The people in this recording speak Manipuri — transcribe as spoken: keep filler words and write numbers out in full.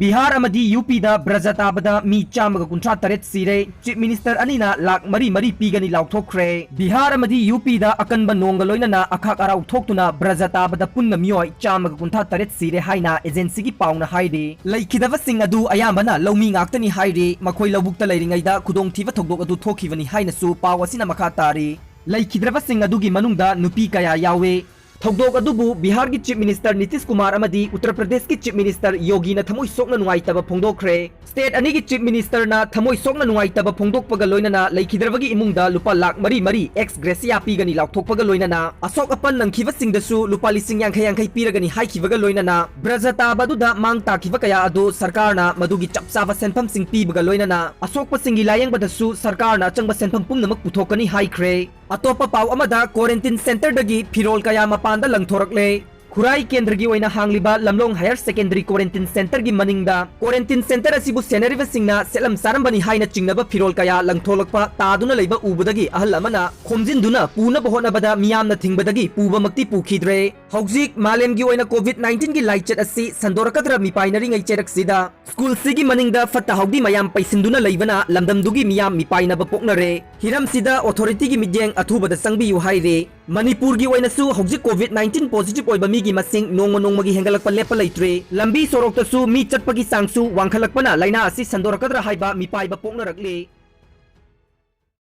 ꯕꯤꯍꯥꯔ ꯑꯃꯗꯤ ꯌꯨ ꯄꯤꯗ ꯕ꯭ꯔꯖ ꯇꯥꯕꯗ ꯃꯤ ꯆꯥꯝꯃꯒ ꯀꯨꯟꯊ꯭ꯔꯥ ꯇꯔꯦꯠ ꯁꯤꯔꯦ꯫ ꯆꯤꯐ ꯃꯤꯅꯤꯁꯇꯔ ꯑꯅꯤꯅ ꯂꯥꯈ ꯃꯔꯤ ꯃꯔꯤ ꯄꯤꯒꯅꯤ ꯂꯥꯎꯊꯣꯛꯈ꯭ꯔꯦ꯫ ꯕꯤꯍꯥꯔ ꯑꯃꯗꯤ ꯌꯨ ꯄꯤꯗ ꯑꯀꯟꯕ ꯅꯣꯡꯒ ꯂꯣꯏꯅꯅ ꯑꯈꯥꯛ ꯑꯔꯥꯎ ꯊꯣꯛꯇꯨꯅ ꯕ꯭ꯔꯖ ꯇꯥꯕꯗ ꯄꯨꯟꯅ ꯃꯤꯑꯣꯏ ꯆꯥꯝꯃꯒ ꯀꯨꯟꯊ꯭ꯔꯥ ꯇꯔꯦꯠ ꯁꯤꯔꯦ ꯍꯥꯏꯅ ꯑꯦꯖꯦꯟꯁꯤꯒꯤ ꯄꯥꯎꯅ ꯍꯥꯏꯔꯤ꯫ ꯂꯩꯈꯤꯗꯕꯁꯤꯡ ꯑꯗꯨ ꯑꯌꯥꯝꯕꯅ ꯂꯧꯃꯤ ꯉꯥꯛꯇꯅꯤ ꯍꯥꯏꯔꯤ꯫ ꯃꯈꯣꯏ ꯂꯧꯕꯨꯛꯇ ꯂꯩꯔꯤꯉꯩꯗ ꯈꯨꯗꯣꯡꯊꯤꯕ ꯊꯧꯗꯣꯛ ꯑꯗꯨ ꯊꯣꯛꯈꯤꯕꯅꯤ ꯍꯥꯏꯅꯁꯨ ꯄꯥꯎ ꯑꯁꯤꯅ ꯃꯈꯥ ꯇꯥꯔꯤ꯫ ꯂꯩꯈꯤꯗ꯭ꯔꯕꯁꯤꯡ ꯑꯗꯨꯒꯤ ꯃꯅꯨꯡꯗ ꯅꯨꯄꯤ ꯀꯌꯥ ꯌꯥꯎꯏ꯫ ꯊꯧꯗꯣꯛ ꯑꯗꯨꯕꯨ ꯕꯤꯍꯥꯔꯒꯤ ꯆꯤꯐ ꯃꯤꯅꯤꯁꯇꯔ ꯅꯤꯇꯤꯁ ꯀꯨꯃꯥꯔ ꯑꯃꯗꯤ ꯎꯠꯇꯔ ꯄ꯭ꯔꯗꯦꯁꯀꯤ ꯆꯤꯐ ꯃꯤꯅꯤꯁꯇꯔ ꯌꯣꯒꯤꯅ ꯊꯃꯣꯏ ꯁꯣꯛꯅ ꯅꯨꯡꯉꯥꯏꯇꯕ ꯐꯣꯡꯗꯣꯛꯈ꯭ꯔꯦ꯫ ꯁ꯭ꯇꯦꯠ ꯑꯅꯤꯒꯤ ꯆꯤꯐ ꯃꯤꯅꯤꯁꯇꯔꯅ ꯊꯃꯣꯏ ꯁꯣꯛꯅ ꯅꯨꯡꯉꯥꯏꯇꯕ ꯐꯣꯡꯗꯣꯛꯄꯒ ꯂꯣꯏꯅꯅ ꯂꯩꯈꯤꯗ꯭ꯔꯕꯒꯤ ꯏꯃꯨꯡꯗ ꯂꯨꯄꯥ ꯂꯥꯈ ꯃꯔꯤ ꯃꯔꯤ ꯑꯦꯛꯁ ꯒ꯭ꯔꯦꯁꯤꯌꯥ ꯄꯤꯒꯅꯤ ꯂꯥꯎꯊꯣꯛꯄꯒ ꯂꯣꯏꯅꯅ ꯑꯁꯣꯛ ꯑꯄꯟ ꯅꯪꯈꯤꯕꯁꯤꯡꯗꯁꯨ ꯂꯨꯄꯥ ꯂꯤꯁꯤꯡ ꯌꯥꯡꯈꯩ ꯌꯥꯡꯈꯩ ꯄꯤꯔꯒꯅꯤ ꯍꯥꯏꯈꯤꯕꯒ ꯂꯣꯏꯅꯅ ꯕ꯭ꯔꯖ ꯇꯥꯕ ꯑꯗꯨꯗ ꯃꯥꯡ ꯇꯥꯛꯈꯤꯕ ꯀꯌꯥ ꯑꯗꯨ ꯁꯔꯀꯥꯔꯅ ꯃꯗꯨꯒꯤ ꯆꯞ ꯆꯥꯕ ꯁꯦꯟꯐꯝꯁꯤꯡ ꯄꯤꯕꯒ ꯂꯣꯏꯅꯅ ꯑꯁꯣꯛꯄꯁꯤꯡꯒꯤ ꯂꯥꯌꯦꯡꯕꯗꯁꯨ ꯁꯔꯀꯥꯔꯅ ꯑꯆꯪꯕ ꯁꯦꯟꯐꯝ ꯄꯨꯝꯅꯃꯛ ꯄꯨꯊꯣꯛꯀꯅꯤ ꯍꯥꯏꯈ꯭ꯔꯦ꯫ ꯑꯇꯣꯞꯄ ꯄꯥꯎ ꯑꯃꯗ, ꯀ꯭ꯋꯥꯔꯦꯟꯇꯤꯟ ꯁꯦꯟꯇꯔꯗꯒꯤ ꯐꯤꯔꯣꯜ ꯀꯌꯥ ꯃꯄꯥꯟꯗ ꯂꯪꯊꯣꯔꯛꯂꯦ꯫ ꯈꯨꯔꯥꯏ ꯀꯦꯟꯗ꯭ꯔꯒꯤ ꯑꯣꯏꯅ ꯍꯥꯡꯂꯤꯕ ꯂꯝꯂꯣꯡ ꯍꯥꯌꯔ ꯁꯦꯀꯦꯟꯗꯔꯤ ꯀ꯭ꯋꯥꯔꯦꯟꯇꯤꯟ ꯁꯦꯟꯇꯔꯒꯤ ꯃꯅꯤꯡꯗ ꯀ꯭ꯋꯥꯔꯦꯟꯇꯤꯟ ꯁꯦꯟꯇꯔ ꯑꯁꯤꯕꯨ ꯁꯦꯟꯅꯔꯤꯕꯁꯤꯡꯅ ꯁꯦꯠꯂꯝ ꯆꯥꯔꯝꯕꯅꯤ ꯍꯥꯏꯅ ꯆꯤꯡꯅꯕ ꯐꯤꯔꯣꯜ ꯀꯌꯥ ꯂꯪꯊꯣꯛꯂꯛꯄ ꯇꯥꯗꯨꯅ ꯂꯩꯕ ꯎꯕꯗꯒꯤ ꯑꯍꯜ ꯑꯃꯅ ꯈꯣꯝꯖꯤꯟꯗꯨꯅ ꯄꯨꯅꯕ ꯍꯣꯠꯅꯕꯗ ꯃꯤꯌꯥꯝꯅ ꯊꯤꯡꯕꯗꯒꯤ ꯄꯨꯕꯃꯛꯇꯤ ꯄꯨꯈꯤꯗ꯭ꯔꯦ꯫ ꯍꯧꯖꯤꯛ ꯃꯥꯂꯦꯝꯒꯤ ꯑꯣꯏꯅ ꯀꯣꯚꯤꯗ ꯅꯥꯏꯟꯇꯤꯟꯒꯤ ꯂꯥꯏꯆꯠ ꯑꯁꯤ ꯁꯟꯗꯣꯔꯛꯀꯗ꯭ꯔꯥ ꯃꯤꯄꯥꯏꯅꯔꯤꯉꯩ ꯆꯩꯔꯛꯁꯤꯗ ꯁ꯭ꯀꯨꯜꯁꯤꯒꯤ ꯃꯅꯤꯡꯗ ꯐꯠꯇ ꯍꯥꯎꯗꯤ ꯃꯌꯥꯝ ꯄꯩꯁꯤꯟꯗꯨꯅ ꯂꯩꯕꯅ ꯂꯝꯗꯝꯗꯨꯒꯤ ꯃꯤꯌꯥꯝ ꯃꯤꯄꯥꯏꯅꯕ ꯄꯣꯛꯅꯔꯦ꯫ ꯍꯤꯔꯝꯁꯤꯗ ꯑꯣꯊꯣꯔꯤꯇꯤꯒꯤ ꯃꯤꯠꯌꯦꯡ ꯑꯊꯨꯕꯗ ꯆꯪꯕꯤꯌꯨ ꯍꯥꯏꯔꯦ꯫ ꯃꯅꯤꯄꯨꯔꯒꯤ ꯑꯣꯏꯅꯁꯨ ꯍꯧꯖꯤꯛ ꯀꯣꯚꯤꯗ ꯅꯥꯏꯟꯇꯤꯟ ꯄꯣꯖꯤꯇꯤꯚ ꯑꯣꯏꯕ ꯃꯤꯒꯤ ꯃꯁꯤꯡ ꯅꯣꯡꯃ ꯅꯣꯡꯃꯒꯤ ꯍꯦꯟꯒꯠꯂꯛꯄ ꯂꯦꯞꯄ ꯂꯩꯇ꯭ꯔꯦ꯫ ꯂꯝꯕꯤ ꯁꯣꯔꯣꯛꯇꯁꯨ ꯃꯤ ꯆꯠꯄꯒꯤ ꯆꯥꯡꯁꯨ ꯋꯥꯡꯈꯠꯂꯛꯄꯅ ꯂꯥꯏꯅꯥ ꯑꯁꯤ ꯁꯟꯗꯣꯔꯛꯀꯗ꯭ꯔꯥ ꯍꯥꯏꯕ ꯃꯤꯄꯥꯏꯕ ꯄꯣꯛꯅꯔꯛꯂꯤ꯫